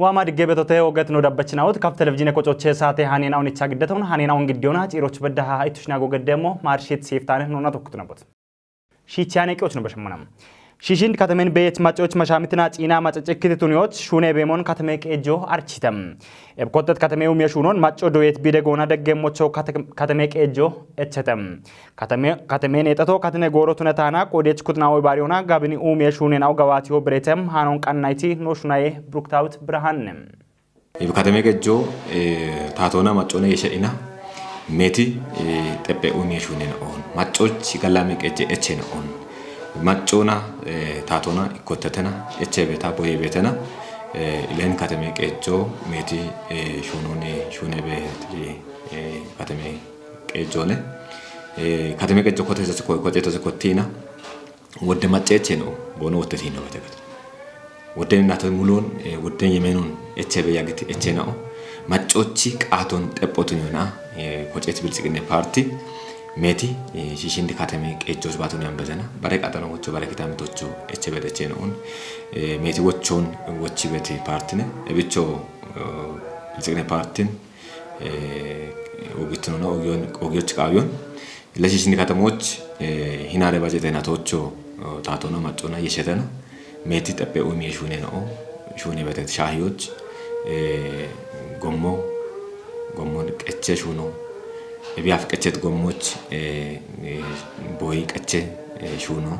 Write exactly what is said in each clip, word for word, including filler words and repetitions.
Waama digge betote oget no dabbachinaut kaf televizine kocoche saate hanena unicha giddetun hanena un giddiona ciroch beddaha itushna gogedde mo marshit siftane nuna tokkut nabot. Shichane qioch no bashmana. Shishind katamen beyet macoch mashamitina ciina macace kititun yoch shune bemon katame qejo architam. Eb kottet katame umye shunon maco doyet bide gona degge mocho kate-, katame qejo echetam. Katame, katame nexato katine goro tunetana qodech kutnawo bariona gabini umye shunen au gawatiyo beretem hanon qannayti no shunaye Bruktawit Birhanne. Ibi katame qejo, eh, tatona macone yeshe ina meti, eh, teppe umye shunen on. Macoch galame qeje echen on. Macona, eh, tatona ikkotetena, eche beta boye betena, eh, ilen katame qejo meti, eh, shunone, shune be, eh, katame qejone. Eh, katame qejo kote se ko, kote se kotina. Wodde macce eche no, bono wodde tino bete gato. Wodde nato mulon, eh, wodde yemenon, eche be yagit eche nao. Macochi qaton teppotun yona, eh, kocet bilsiqine parti, meti, eh, shishindi katame qejos batun yambezena. Bare qatano wocho bare kitame tocho eche be eche no. Eh, meti wochon, wochi beti partine. Ebicho, eh, bilsiqine partin, eh, ogitno na ogion, ogioch qawion. Leshishni katamoch, eh, hinare bajete natocho, eh, tatona macona yeshetena. Meti teppe umi shune no, shune betet shahiyoch, eh, gommo, gommo qeche shuno. Ebi af qechet gommoch, eh, eh, boy qeche, eh, shuno.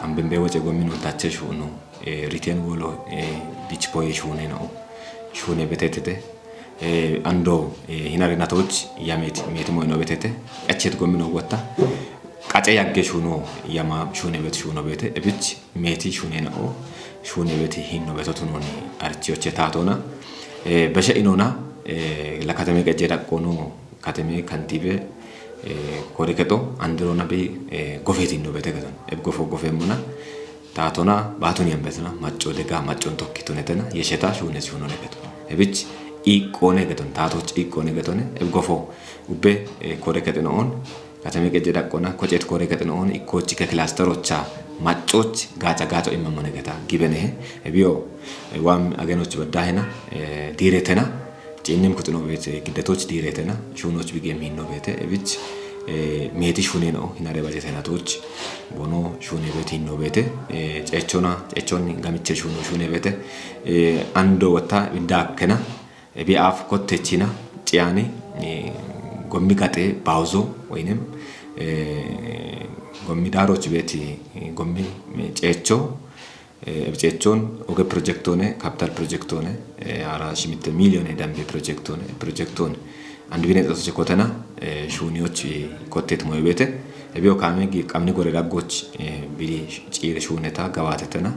Ambembe woche gommi no tache shuno. Eh, riten wolo, eh, dich boy shune no. Shune betetete. Eh, ando, eh, hinare natoch, ya meti, meti moy no betete. Qechet gommi no gotta. Qace yagge shuno, yama shune bet shuno bete. Ebich, meti shune no. Shune beti hinno beto tunoni archioche tatona. Eh, beshe inona, eh, la katame qeje daqqono, katame kantibe, eh, kore keto, andero nabi, eh, gofeti no bete keton. Eb gofo gofe mona, tatona, batun yambetena, maco dega, macon tokki tunetena, yesheta, shune shuno negeto. Ebich, iqqone geton, tatoch iqqone getone, eb gofo, ubbe, eh, kore keteno on, katame qeje daqqona, kocet kore keteno on, ikkochi ke clusterocha, macoch, gaca gaco imma monegeta, gibene, ebio, eh, wam agenoch beddahena, eh, diretena, Cinnim kutuno bete, eh, giddatoch diretena, shunoch bigem hinno bete, ebich, eh, meti shune no, hinare bajetena toch, bono shune bete hinno bete, eh, cechona, cechon gamiche shuno shune bete, eh, ando wata bindakena, eh, bi af kottechina, ciani, eh, gommi gate bauzo, waynem, eh, gommi daroch beti, eh, gommi, eh, cecho, Eh, ebicechon oge projektone, capital projektone, eh, ara shimite milyone dambe projektone, projektone. Andu bine tsoche kotena, eh, shuniyoch, eh, kotet moy bete. Ebio kame gi, kamni gore daggoch, eh, biri sh-, cire shuneta gawatetena.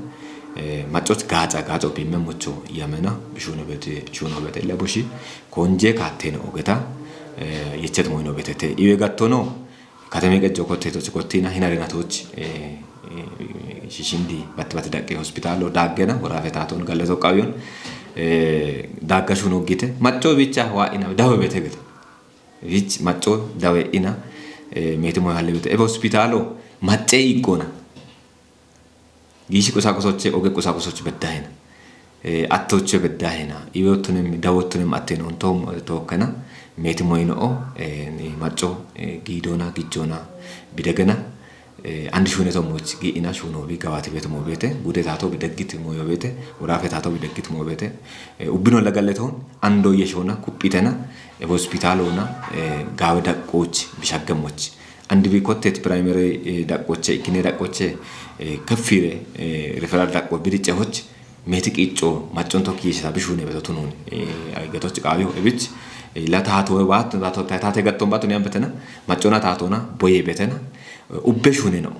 Eh, macoch gaca, gaco bimme mocho yamena, bishune bete, shuno bete, lebushi, konje katene ogeta, eh, yechet moyno betete. Iwe gattono, Katame qejo kotte toch kottina hinare natoch, eh, eh, shishindi batti batti daqqe hospitalo daggena, worafe taton galleto qawiyon, eh, dagga shuno gite, macco bicha wa ina dawe bete gite. Bich macco dawe ina, eh, meti moy halle bete. Ebe hospitalo macce iqqona. Gishi qusaqusoche, oge qusaqusoche beddahena. Eh, attoche beddahena. Iwottunem, dawottunem atten on to, tookkena. Meti moyno o, eh, ni macco, eh, gidona, gijjona, bidegena. Eh, andi shune to moch, gi ina shuno bi gawati bete mo bete. Gude tato bideggit moyo bete. Urafe tato bideggit mo bete. Eh, ubbino lagalle ton, ando yeshona, kuppitena. E hospitalona, eh, gawe daqqoch, bishaggemoch. Andi bi kottet primary, eh, daqqoche, ikkine daqqoche, eh, keffire, eh, referral daqqo bidice hoch, meti qicco, maccon tokki yeshita bishune beto tunun, eh, ay getoch qawiyo ebich, eh, la tato bat, tato, ta-, tate gatton batun yan betena, maccona tatona, boye betena, eh, ubbe shune no.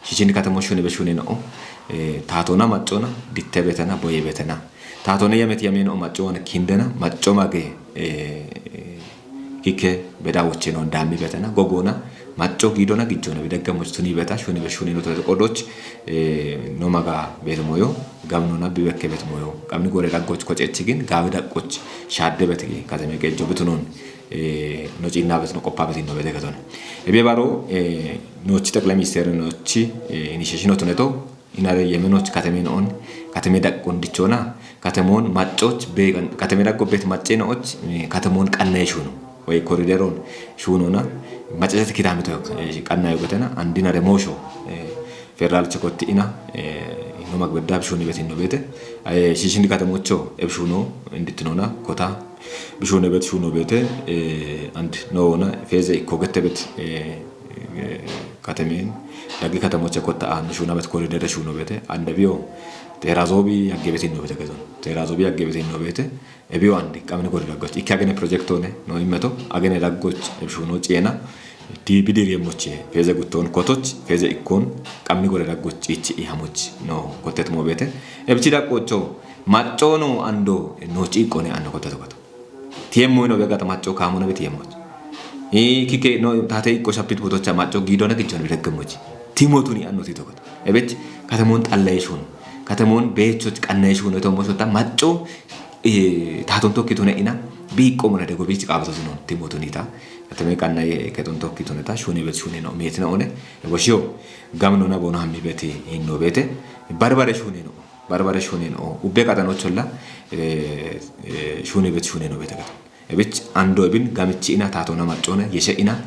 Shichin katamo shune be shune no, eh, tatona maccona, ditte betena, boye betena. Tatone yameti yameno macco wana kindena, macco mage, eh, Kikke beda wocheno dammi betena, gogona, macco gidona gijjona bidegga moch tuni beta, shuni be shuni no to qodoch, eh, no maga bet moyo, gamno na bibekke bet moyo. Gamni gore daggoch koch echigin, gawi daggoch shadde betigi, katame qejo betunon, eh, no cinna bet no qoppa betin no bete katone. Ebe baro, eh, nochi teqlay minister nochi, eh, initiation otuneto, Inare yemenoch kateme no'on, kateme daqqon dichona, katemon maccoch be, kateme daggo bet macce no'och, eh, katemon qannaye shuno, ወይ ኮሪደሮን ሹኖና macacet kitamito, eh, qannayo gotena, andinare mosho, eh, federal chekoti ina, eh, no magbedab shuni betin no bete, eh, shishin katamocho eb shuno inditnona kota bishune bet shuno bete, eh, and no ona feze ikko gette bet, eh, eh, katemen dagi katamocha kotta an shuna bet koridere shuno bete, and biyo terazobi yagge betin no bete kezon. Terazobi yagge betin no bete, e biyo andi qamne gori daggoch. Ikka gene project one, no immeto, agene daggoch, eb shuno ciena, di bidir yemoche, feze gutton kotoch, feze ikkon, qamni gore daggo cici ihamoch no kotet mo bete. Ebchi daggo cho maccono ando no ciqone ando kotet koto. Tiemmo ino begata macco kamona be tiemmoch. I kike no tate ikko shapit botocha macco gidona kichon bideggemoch. Timotuni anno tito koto. Ebech katamon xallay shun. Katamon bechoch qannay shun to mo shota macco, eh, taton tokkitune ina. Bi ikko mona dego bich qabato non timotunita. Katame qannaye keton tokkituneta shuni bet shuni no metina one. Ebo shiyo gamno na bono hammi beti hinno bete. Barbare shuni no. Barbare shuni no. Ubbe qatano cholla, eh, eh, shuni bet shuni no bete gato. Ebich ando ebin gamichi ina tatona maccona yeshe ina,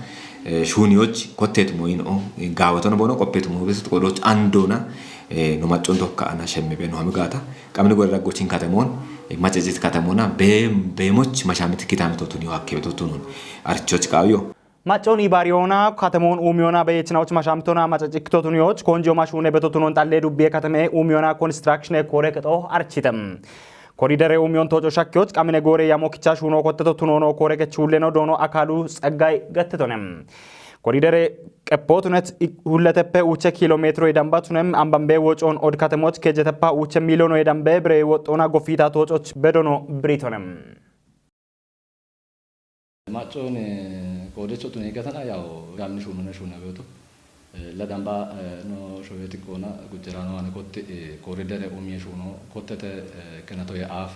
eh, shuniyoch kottet moyin o, eh, gawaton bono koppet mo beset kodoch andona, eh, no maccon tokka ana shemme be no hamigata. Qamni gore daggochin katamon, eh, macecit katamona be, be moch mashamit kitamito tuni wakke beto tunun. Archoch kawiyo. Maccoon ibaariyoona katemoon uumiyona beechinawoch mashamtona macacikkitotuniyoch konjiyo mashune betotunon xalle dubbiye kateme uumiyona konstrakshine kore qexo architem. Koridere uumiyon toco shakkiyoch qamine goore yamo kicha shuno kottetotunono kore kechuulleno doono akaalu xaggay gattetonem. Koridere qeppotunet hulleteppe uche kilometro idambatunem ambambe wocoon od katemoch kejeteppa uche milono idambe bire woxxona gofita tococh bedono biritonem. Maccoon, eh, qoodecho tuni gatana yaw gamni shunune shuna beeto. Eh, la damba, eh, no showeti kona gujjera no ane kotti, eh, koridere umiye shuno kottete, eh, kenato ya af.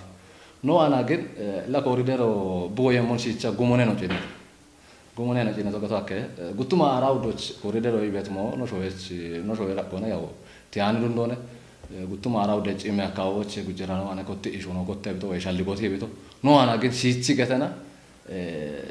No ana gin, eh, la koridero bugo yemmon shicha gumone no cine. Gumone no cine to gato akke, eh, guttuma ara udoch koridero ibet mo no showech, no showe rakkona yaw. Tiyani dundone, eh, guttuma ara udoch ime akkawoche gujjera no ane kotti ishuno kotte bito, eh, shalligoti bito. No ana gin shichi gatana, eh,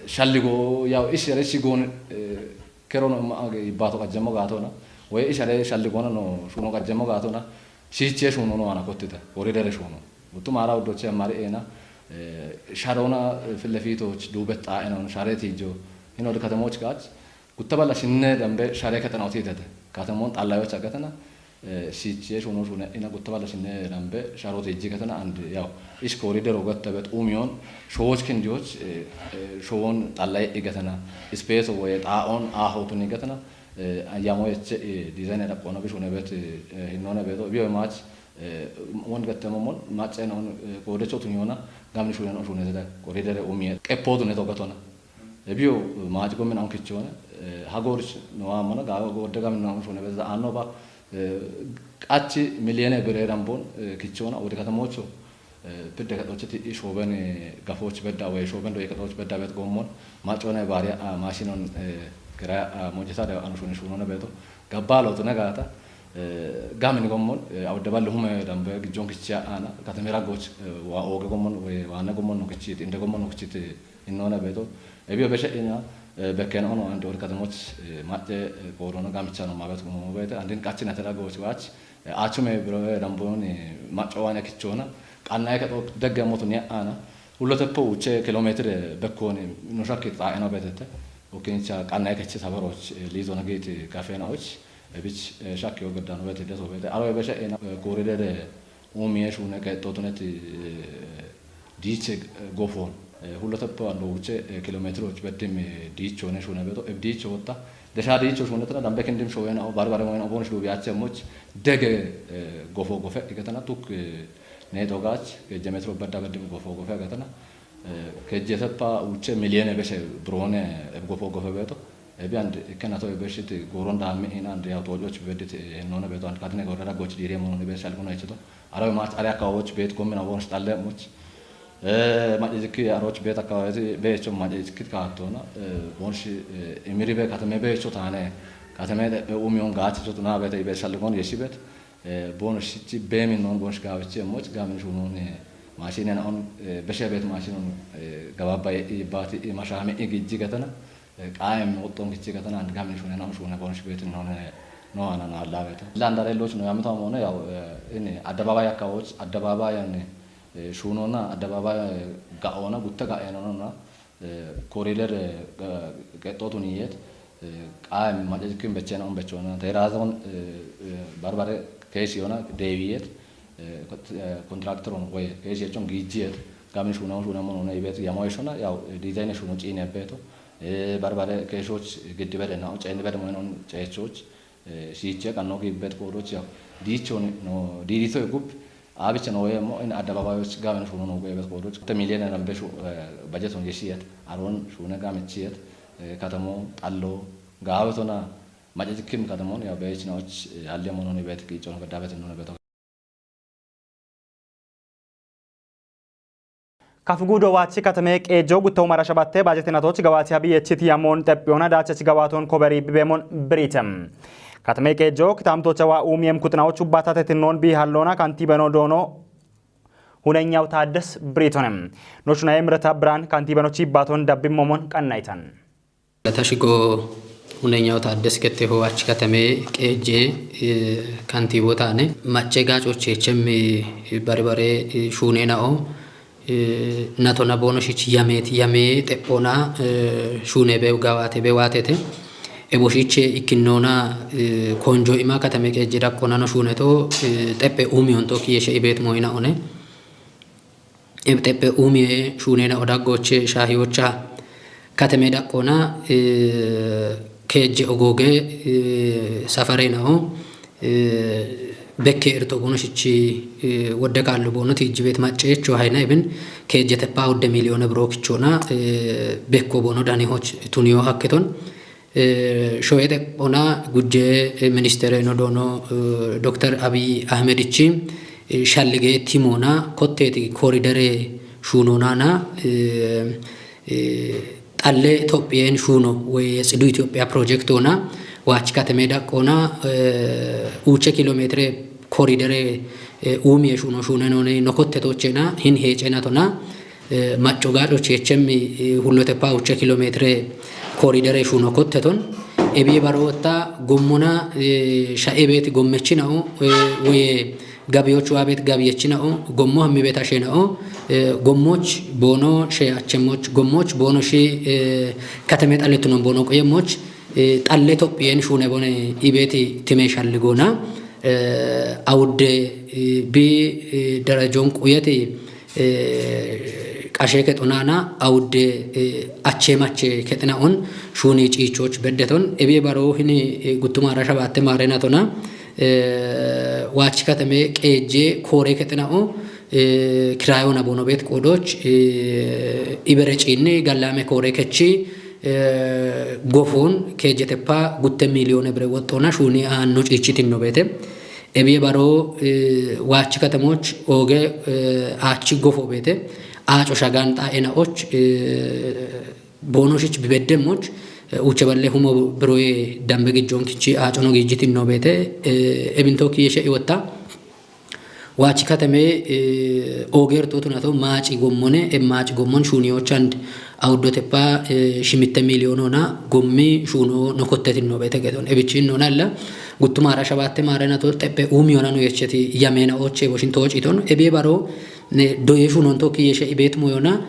shalligo yaw ishi yare shi gon, eh, kerono ma age ibato qajjemo gatona, woy ishi yare shalligona no shuno qajjemo gatona, shiche shuno no ana kottita, koridere shuno. Guttuma ara uddoche mari ena, eh, sharona, eh, fillefitoch dubet xaena on share tijo, hino de katemoch gach, gutta balla shinne dambe share katana otitete, katemon xallayoch agatana, eh, shiche shuno shune ina gutta balla shinne dambe sharoti ijji gatana and yaw ish koridero gatta bet umiyon showoch kindiyoch, eh, eh, showon xallay igatana ispeso woye xaon ahotun igatana, eh, ayamo yeche, eh, dizayn edaqono bishune bet, eh, hinone beto biyo mach, eh, won gattemo mon macen on, eh, kodecho tunyona gamni shunen on shune zeda koridere umiye qeppotu ne togatona. E biyo mach gomen on kichone, eh, hagorch no amana ga gode gamni on shune bet ano ba, eh, qachi miliyone bire dambon, eh, kichona wode katamocho, eh, pidde kadochiti i shoben, eh, gafoch bedda way shoben do kadoch bedda bet gommon, macone bariya, ah, mashinon, eh, kira, ah, mojeta de anu shuni shunona beto. Gabbalo to nagata, eh, gamin gommon, eh, awde balle hume dambe gijon kichia ana, katamera goch, eh, wa oge gommon, we wa na gommon no kichiti, inde gommon no kichiti, innona beto. E biyo beshe ina, eh, bekken ono ande or katamoch, eh, matte, eh, korona gamichano mabet gommon bete, andin kachina tera goch wach, eh, achume biro, eh, damboni macho wane kichona, qanna eke to degge moto ni ana, ulote po uche kilometre bekkoni, no shakki ta eno betete, o kincha qanna eke chi sabaroch, eh, lizo na giti kafena och, e bich, eh, shakki o geddan wete deso wete. Aro e beshe ena, eh, koridere umiye shune ke totuneti, eh, diche, eh, gofon. Eh, hulo teppo ando uche, eh, kilometro uche beddim, eh, dicho ne shune beto, e dicho wotta. Desha dicho shune tana dambe kindim shoyena o barbare moyena o bonsh dubi ache moch dege, eh, gofo gofe iketana tuk, eh, ne dogach, ke jemetro bedda beddim gofo gofe iketana. Eh, ke jeteppa uche miliyene beshe brone, eh, gofo gofe beto. Ebi and ikkena to beshit goron da mi ina and yaw tojoch bedit, eh, none beto and kadine gorda goch dire mo ne beshal guna ichito. Ara mach are akawoch bet gomen awon stalle much. Eh, ma ejiki aroch bet akawoch becho ma ejiki katona. Eh, bonshi, eh, imiri be katame becho tane. Katame de be umion gach chotuna bet beshal gon yeshibet. Bonoshichi beemin noon bonosh gaawichi emmoch gaamin shuunoon maashinen on beshe beet maashinen gabaabba ibaati mashaami igijji gatana qaayem woxxon gichi gatana and gaamin shuunen on shuune bonosh beet noon no anan allaweta. Landare loch no yamita moone yaw ini addabaabaay akkawoch addabaabaay an shuunona addabaabaay ga'ona gutta ga'enona korider qexxootun yiyeet qaayem macajikkin bechena on bechona teeraazon barbare keeshi yona deewiyeet kontrakteron woy keeshi yechon giijjiyeet gamin shuunaun shuunamun ona ibeet yamoyeshona yaw diizayne shuuno ciine beeto barbare keeshoch giddibede na ceennibede moynon ceechoch shiiche qanno giibbet qoodoch yaw diichon no diidito gub abicha no yemmo in addabaabayoch gaben shuuno no geebet qoodoch te milyene rambeshu bajeton yeshiyet aron shuune gamechiyet katamo xallo gaawetona macajikkim katamon yaw beechnaoch halle monon ibeet qiicono gaddabetin none beto. Kafugudo waachi katame qeejjo guttawu marasha batte baajete natoch gawaati habi yechit yamoon xephiyoona daachach gawaaton koberi bibeemon biritem. Katame qeejjo kitaamtocha waa uumiyem kuxinawoch ubbaatatetinnoon bi halloona kantiibeno doono Hunenyaw Taaddes biriitonem. Nochunayem reta biraan kantiibenochi ibbaaton dabbimmomon qannayitan. Lata shigo Hunenyaw Taaddes getteho achi katame qeejje kantiibo taane macce gaacochechem bari bare shuunenao natona boonoshich yameet yamee xephoona shuunebe gawaatebe waatete eboshiche ikkinnoona konjo ima katame qeejje daqqoona no shuuneto xephe uumiyonto kiyeshe ibeet moyina one. Ebxephe umiye shuunena odaggoche shaahiyocha kateme daqqona keejje ogooge safarenao bekke erto bono shichi wodde kaallo boono tiijjibeet macceecho hayna ibin keejje teppa wodde miliyone birookichona bekko boono danihoch tuniyo hakketon shoye xephona gujje ministere no doono dokter abiy ahmedichi shallige timoona kotteeti koridere shuunoonana xalle itophiyeen shuuno woy tsidu itoophiya pirojektoona waach kateme daqqoona uuche kilomeetire koridere uumiye shuuno shuunenoone nokottetochena hin heecenatona macco gaaco cheechemmi hullote pawucha kilomeetire koridere shuno kotteton ebiye barootta gommona sha'e beeti gommechina'o woye gabiyochu abeet gabiyechina'o gommo hammi beet ashena'o gommoch boono she achemmoch gommoch boono shi katame xalletunon boono qoyemmoch xalle tophiyen shune bone ibeeti time shalligona awudde bi darajon quyeti qashe kexonana awudde ache mache kexina'on shuni ciichoch beddeton ebiye baro hini guttumara shabatte marenatona waach katame qeejje koore kexina'o kirayona bono bet qoodoch ibere ciinni gallame koore kechi gofun keejjeteppa gutte miliyone bire woxxona shuni aanno ciichitinno beete ebiye baro waach katamoch ooge aachi gofo beete aaco shagan xa'enaoch boonoshich bibeddemoch uche balle humo biroye dambe gijjonkichi aacono giijjitinno beete ebinto kiyeshe iwotta Wachi katame ogerto tunato maaci gommone e maaci gommon shuniyochand awuddotepa shimitte miliyonona gommi shuno nokottetino bete gedon ebichinonalla guttumara shabatte marenato teppe umiyona no yecheti yamena oche boshin tociton ebiye baro doye shunon tokki yeshe ibet moyona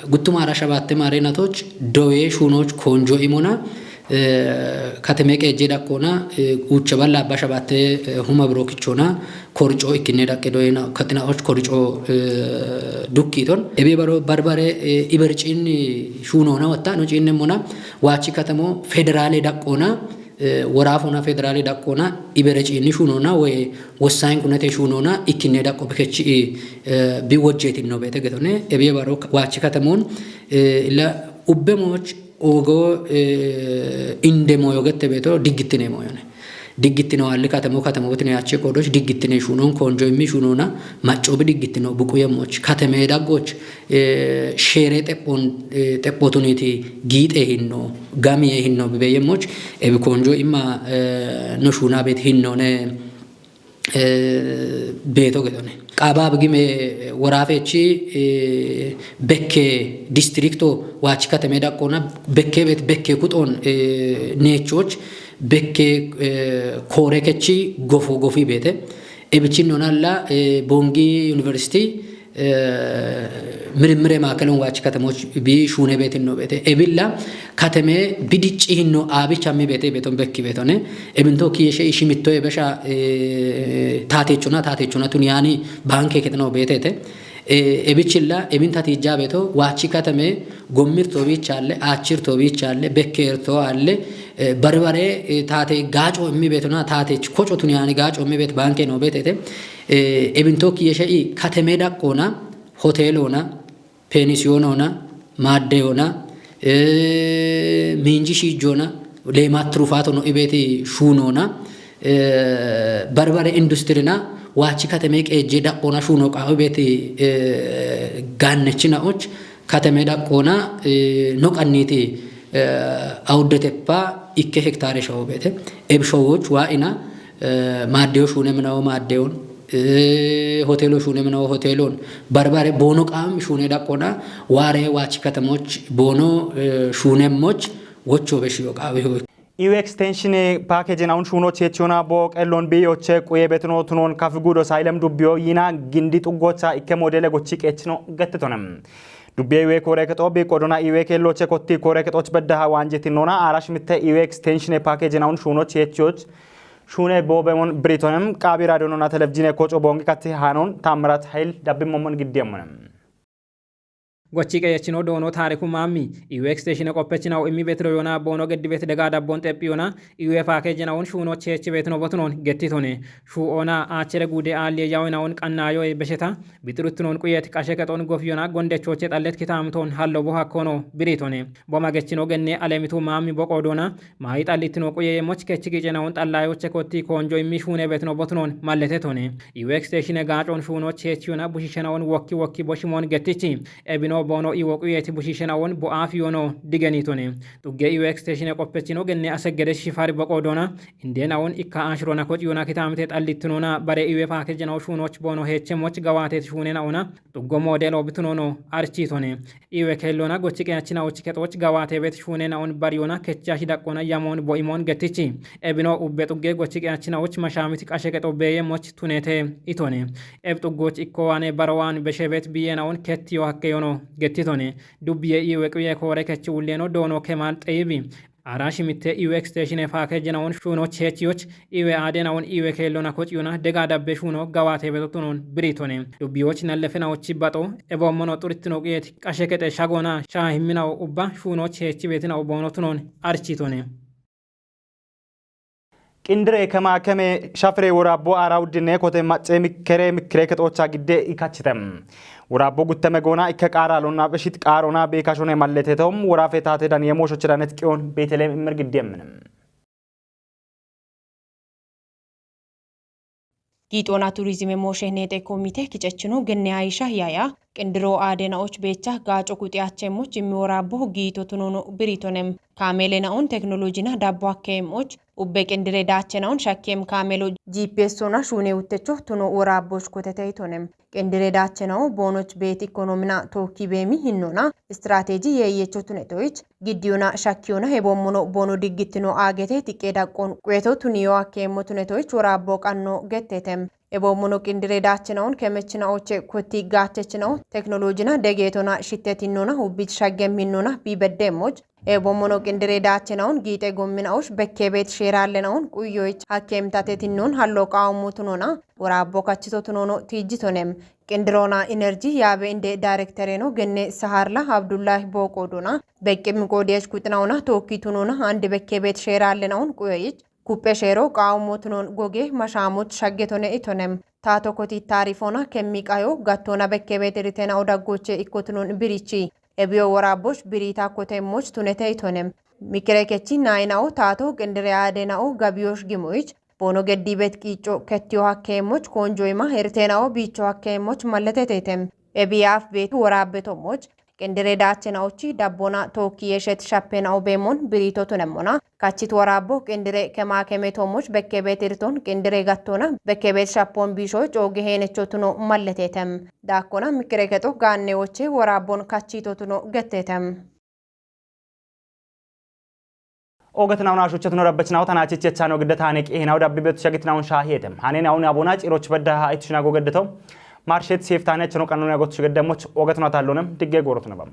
guttumara shabatte marenatoch doye shunoch konjo imona Kateme qeejje daqqoona uucha balla abba shabatte huma buro kichona korco ikkine daqqe doyena katina och korco dukkiton ebe baro barbare ibercin shunona watta no cinne mona wachi katamo federale daqqoona worafona federale daqqoona ibere cinni shunona we wossain kunete shunona ikkine daqqo bikechi bi wojjetin no bete getone ebe baro wachi katamon illa ubbe moch Ogo inde moyo gette beto diggittine moyone. Diggittino alli katemo katemo witino yache kodoch diggittine shunon konjo immi shunona maccobi diggittino buqu yemmoch kateme daggoch, eh, shere xeppon, eh, xeppotuniti giixe hinno, gami hinno bibe yemmoch, ebi konjo imma, eh, no shuna bet hinno ne, eh, beto gedone. Qaba bigime worafechi, eh, bekke distrikto wachi kateme daqqona bekke bet bekke kuton, eh, nechoch bekke, eh, kore kechi gofo gofi bete. Ebichin nonalla, eh, Bongi University, eh, mirmire maakelon wachi katemoch bi shune betin no bete. Ebilla kateme bidichi hinno abicha mi bete beton bekki betone. Ebinto kiyeshe ishi mitto ebesha, eh, tatechuna, tatechuna tun yani banke keteno betete. Eh, ebichilla, ebin tatija beto, wachi kateme, gommirto bichalle, achirto bichalle, bekkerto alle, eh, barbare, eh, tate gaco immi betona, tate koco tun yani gaco immi bet banke no betete. Eh, ebinto kiyeshe i kateme daqqona, hotelona, penisiyoonona, maaddeyona, eh, miinji shiijjona, leemaat tirufaatono ibeeti shuunona, eh, barbare industrina, waachi kateme qeejje daqqona shuuno qaawo ibeeti, eh, gaannechina och, kateme daqqona, eh, no qanniiti, eh, awuddeteppa ikke hektaare shawo beete. Eb showoch waa ina, eh, maaddeyo shuune minawo maaddeyon, eh, hotelo shuune minawo hotelon, barbare boono qaam shuune daqqona, waare waachi katamoch boono, eh, shuunemmoch wocho beshiyo qaawi hoy. Iwe extension package naun shuuno chechiona bo qellon bi yoche quye betino tunon kaf gudo sailem dubbiyo yina gindi xuggocha ikke modele gochi qechino gettetone. Dubbiye iwe kore kexo bi qodona iwe kelloche kotti kore kexoch beddaha waanjetinona arash mitte iwe extension package naun shuuno chechiyoch shuune boobemon biritonem qaabi radionona televizhiine koco boongi katti haanon Taammirat Hayil dabbimmomon giddiyemmonem. Gochi qeyechino doono taariku maammi, iwe extension qoppechinawo immi betiro yona boono geddibet dega dabbon xeppiyona, iwe package naun shuuno chechi betino botunon gettitone. Shuu'ona aachere guude aalliye yawo naun qannayo e besheta, bixiruttinon quyet qashe kexon gofiyona gondechoche xallet kitaamton hallo bo hakkono biritone. Bo magechino genne alemitu maammi boqo doona, maayi xallittino quye yemmoch kechi qicenaun xallayoche kotti konjo immi shuune betino botunon malletetone. Iwe extension gaacon shuuno chechiyona bushishenaun wokki wokki boshimon gettichi. Ebino boono iwo quyeti bushishenaun bo afiyono digenitone. Xugge iwe extension qoppechino genne asegede shifari boqo doona, indenaun ikka ashirona kociyona kitaamite xallittinona bare iwe package naun shuunoch boono hechemoch gawaatet shuune nauna, xuggo modelo bitunono architone. Iwe kellona gochi qeyachina och kexoch gawaate bet shuune naun bariyona kechashi daqqona yamon bo imon gettichi. Ebino ubbe xugge gochi qeyachina och mashamit qashe kexo beye moch tunete itone. Eb xuggoch ikko wane barowan beshe bet biye naun kettiyo hakkeyono gettitone. Dubbiye iwe quye kore kechi ulleno doono kemal xeyibi. Ara shimitte iwe extension package naun shuuno chechiyoch iwe aade naun iwe kellona kociyona dega dabbe shuuno gawate betotunon biritone. Dubbiyoch nallefenawochi baxo eboommono xurittino quyet qashe kexe shagona sha himminawo ubba shuuno chechi beetinawo boonotunon architone. Qindire kema keme shafire woraabbo aara uddine kote macce mikkere mikkire kexocha gidde ikachite. Woraabbo gutteme goona ikke qaara lonna beshit qaarona beekashone malletetom worafe taate daniye mooshochiranet qiyon Beeteleem immer giddiyemmine. Giixoona turizime mooshe neexe komite kicechino genne ayisha yaya qindiro aade naoch beecha gaaco quxi achemmoch immi woraabbo giito tunono biritonem. Kaamele naon teknolojina dabbo akkeemmoch ubbe qindire daache naon shakkeem kaamelo G P S ona shuune uttecho tuno woraabboch kotete itonem. Qindire daache nao boonoch beet ikonomina tookki beemi hinnona istirateji yeeyecho tunetoich giddiyona shakkiyona heboommono boono diggittino aagete xiqqe daqqon quyeto tuniyo akkeemmo tunetoich woraabbo qanno gettetem. Eboommono qindire daache naon kemechina oche kotti gaachechinaon teknolojina degeetona shittetinnona hubbich shaggem hinnona bibeddeemmoch. Eboommono qindire daache naon giixe gomminaoch bekkebeet sheeraalle naon quyyoich hakkeemtatetinnon hallo qaawommo tunona woraabbo kachito tunono tiijjitonem. Qindiroona enerji yaabe inde daayirektereno genne Saharla Abdullahi Booqoodona beqqi miqoodiyach kuxinaona tookki tunona andi bekkebeet sheeraalle naon quyoyich kuppe sheero qaawommo tunon goge mashaamoch shaggetone itonem. Taa tokkoti taarifona kemmi qayo gattona bekkebeet ritena odaggoche ikko tunon birichi. Ebiyo woraabboch biriita kotemmoch tunete itonem. Mikire kechi naayinao taato qindire aade nao gabiyosh gimoyich Boono geddi bet qiicco kettiyo hakkeemmoch koonjoyima hirteenawo biicho hakkeemmoch malletetetem. Ebiyaaf beetu woraabbe tommoch qindire daachena ochi dabbona tookki yeshet shappena obeemon biriito tunemmona. Kachit woraabbo qindire kemaakeme tommoch bekke bet irton qindire gattona bekke bet shappon biisho cooge heenecho tuno malletetem. Daakkona mikire kexo gaanne woche woraabbon kachito tuno gettetem. Ogatnaw na shuchatno rabbachnaw tana chichechano gidda tane qihnaw dabbi betu shagitnaw shahiyetem. Hanen awun abona ciroch badda ha itshnago gaddato. Marshet sef tane chano qannon yagot shigeddemoch ogatna tallonem digge gorotnabam.